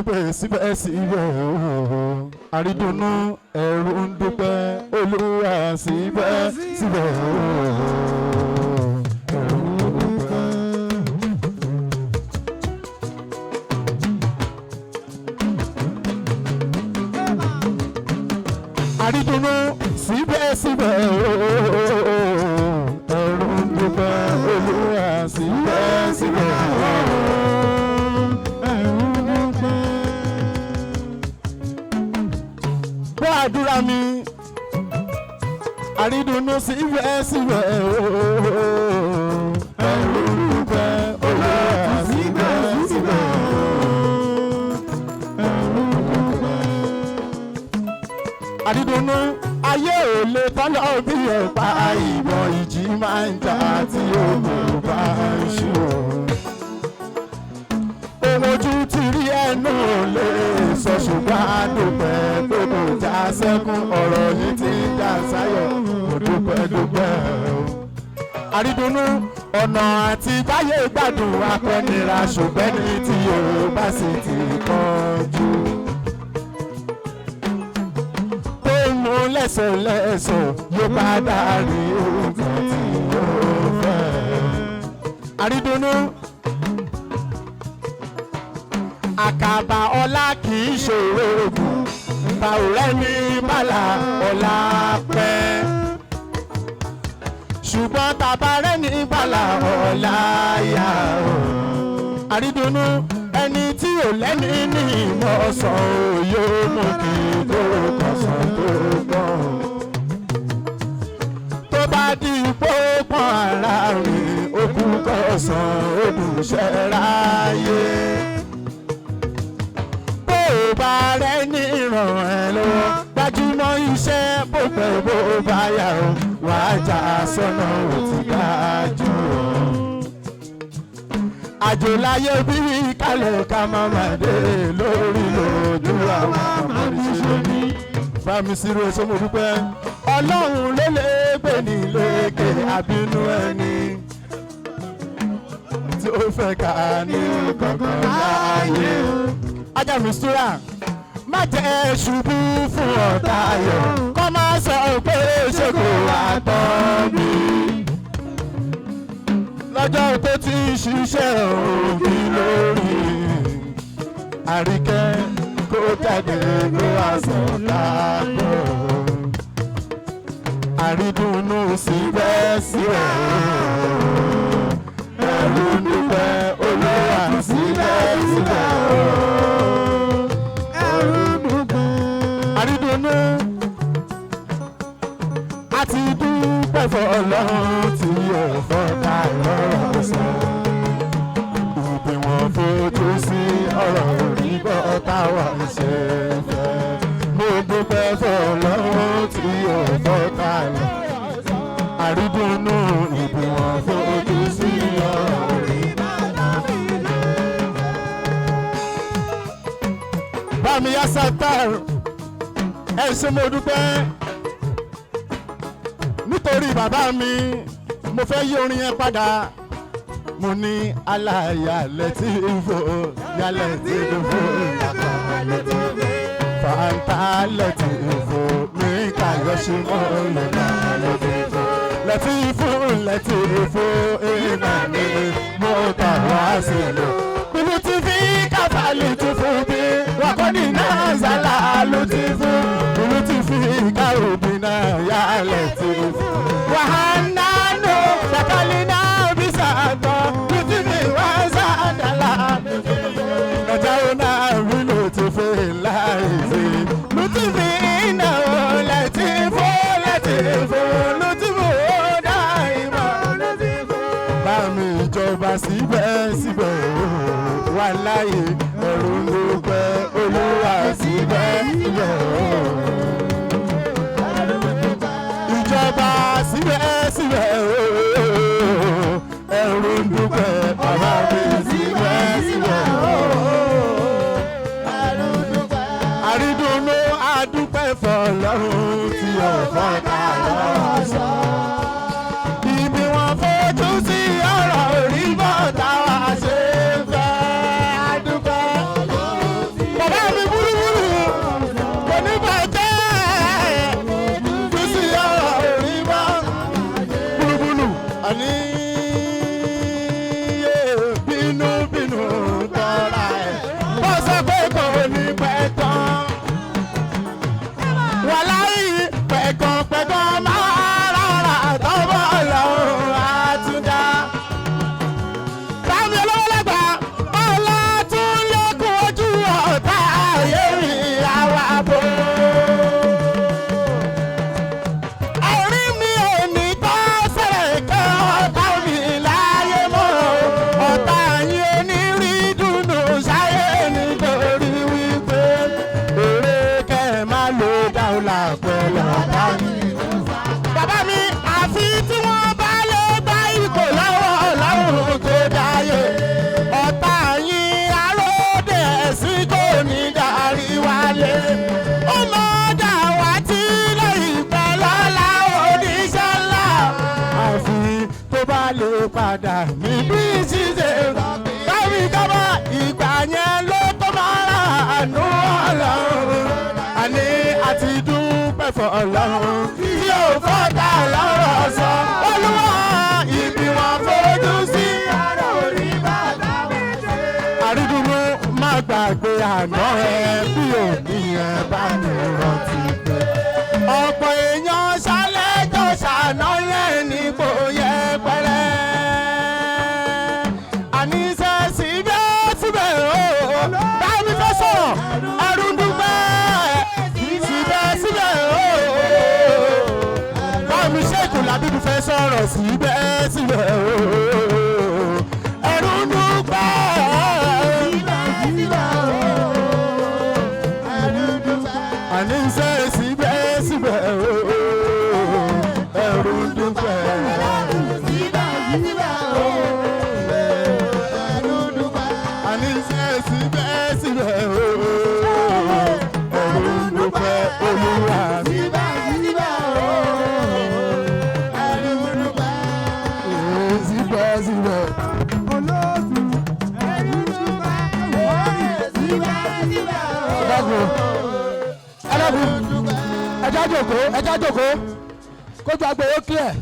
Wípé síbẹ̀síbẹ̀ ooo, àrídùnnú ẹ̀rù ń dúpẹ́ Olúwa síbẹ̀síbẹ̀ ooo, ẹ̀rù ń dúpẹ́. Àrídùnnú síbẹ̀síbẹ̀ ooo, ẹ̀rù ń dúpẹ́ Olúwa síbẹ̀síbẹ̀ ooo, ẹ̀rù ń dúpẹ́. Gbọ́ àdúrà mi, àrídùnnú síbẹ̀síbẹ̀ ooo, ẹ̀rù ń dúpẹ́ Olúwa síbẹ̀síbẹ̀ ooo, ẹ̀rù ń dúpẹ́. Àrídùnnú ayé ò lè tọ́lọ́ bí ọ̀pá ìbọn ìjì máa ń jà tí ogun bá ń ṣú o. Ohun ojú ti rí ẹnu ò lè sọ ṣùgbọ́n a dúpẹ́ pé kò já sẹ́kún ọ̀rọ̀ yìí ti ń já sáyọ̀ mo dúpẹ́ dúpẹ́ o. Àrídùnnú ọ̀nà àti báyé gbádùn akọ́nira ṣùgbọ́n ní tí yóò bá sì ti kánjú tó ń mú lẹ́sọ̀lẹ́sọ̀ yóò padà rí nǹkan tí yóò fẹ́. Àrídùnnú àkàbà ọlá kì í ṣòro ògùn bá ọ̀rẹ́ ní bàlà ọlá pẹ́. Ṣùgbọ́n tàbá rẹ̀ ní bàlà ọlá yá o. Àrídùnnú ẹni tí ò lẹ́ni ní ìmọ̀ ọ̀sán o yóò mú kí tó kọ̀sán tó gbọ̀n. Tó bá di pópọ̀n ara rìn okú kọ̀sán olùṣẹ́ ráyé. Bó o bá rẹ ní ìràn ẹ lọ́wọ́ gbajúmọ̀ iṣẹ́ bó pẹ́ bó bá yà ó wàá já sọ́nà ó ti dájú o. Àjò láyé bí kálẹ̀ ká má má dé lórí lójú àwọn àmọ́níṣe ní. Bámi sírò ẹ̀ṣọ́ mo dúpẹ́. Ọlọ́run ló lè gbé ní lékè àbínú ẹni tí ó fẹ́ ká ní kankan láàyè. Ajá mi súra, má jẹ́ ṣubú fún ọ̀tá ayọ̀, kọ́ má sọ pé ṣé kò wá tán mi lọ́jọ́ tó ti ń ṣiṣẹ́ òbí lórí àríkẹ́ kó jáde kó wá sọ̀tà kó àrídùnnú síbẹ̀síbẹ̀ ẹ̀rù dúpẹ́ Olúwa síbẹ̀síbẹ̀ Ẹ̀rù dúpẹ́. Àrídùnnú àti dúpẹ́ fọlọ́run tí yóò fọ́ta lọ́rọ̀ sọ. Ibi wọn fojú sí ọ̀rọ̀ orí bọ́ táwa ṣe fẹ́. Mo dúpẹ́ fọlọ́run tí yóò fọ́ta lọ. Àrídùnnú ibi wọn fojú sí ọ̀rọ̀ orí. Bámi yá sátár, ẹ ṣé mo dúpẹ́ nítorí bàbá mi mo fẹ́ yí orin yẹn padà mo ní aláya lẹ́tí ìfò yálẹ̀ tí ìfò fàǹtà lẹ́tí ìfò mi kàyọ́ ṣe mọ́ lọ́nà lẹ́tí ìfò lẹ́tí ìfò lẹ́tí ìfò ìnà ní mo tà wá sí lò. Bílú ti fi káfálì tún fún mi, wàkọ́ni náà zàlá ló ti fún. Bílú ti fi kárùbí náà yálẹ̀ tí ìfò. Wàhánà nù dàkálí náà bí sàtọ̀, lùtí fi wá sàdàlà. Nàjàrò náà rí ló ti fi láìsí. Lùtí fi iná lẹ́tí fún lẹ́tí fún lùtí fún ó dá ìmọ̀. Bá mi ìjọba síbẹ̀síbẹ̀ o, wà láyé ẹ̀rù ń dúpẹ́ Olúwa síbẹ̀síbẹ̀ o. Ìjọba síbẹ̀síbẹ̀ o, ẹ̀rù ń dúpẹ́ bàbá mi síbẹ̀síbẹ̀ o. Àrídùnnú adúpẹ́ fọlọ́run tí ọ̀fọ́ ta lọ́rọ̀ sọ. Ibi wọn fojú sí ọ̀rọ̀ orí bọ̀ táwa ṣe ń fẹ́ adúpẹ́. padà níbi ṣíṣe káwí kábà ìgbà yẹn ló tó máa rà àánú Ọlọ́run. Àní àti dúpẹ́ fọ́ Ọlọ́run tí yóò fọ́ta lọ́rọ̀ sọ. Olúwa, ibi wọn fojú sí. Àrídùnnú, má gbàgbé àná ẹ bí òní ẹ bá ní rántí pé. Ọ̀pọ̀ èèyàn ṣálẹ́jọ́ ṣàná yẹn nípò yẹpẹrẹ. Àníṣe síbẹ̀síbẹ̀ o, bámi fẹ́ sọ̀rọ̀, ẹrú ń dúpẹ́ síbẹ̀síbẹ̀ o. Bámi ṣèkù làbíbi fẹ́ sọ̀rọ̀ síbẹ̀síbẹ̀ o. Ẹrú ń dúpẹ́ síbẹ̀síbẹ̀ o. Àníṣe síbẹ̀síbẹ̀ o. Ẹrú ń dúpẹ́. Síbẹ̀síbẹ̀ o, ẹ̀rù dúpẹ́. Àníṣe síbẹ̀síbẹ̀ o. Ẹrú ń dúpẹ́ Olúwa mi. Síbẹ̀síbẹ̀ o, ẹ̀rù dúpẹ́. Síbẹ̀síbẹ̀. Olóòtú, ẹ̀rù dúpẹ́. Síbẹ̀síbẹ̀ o, Ẹdákun, ẹdákun, ẹjá jòkó, ẹjá jòkó, kójú agbèrò clear.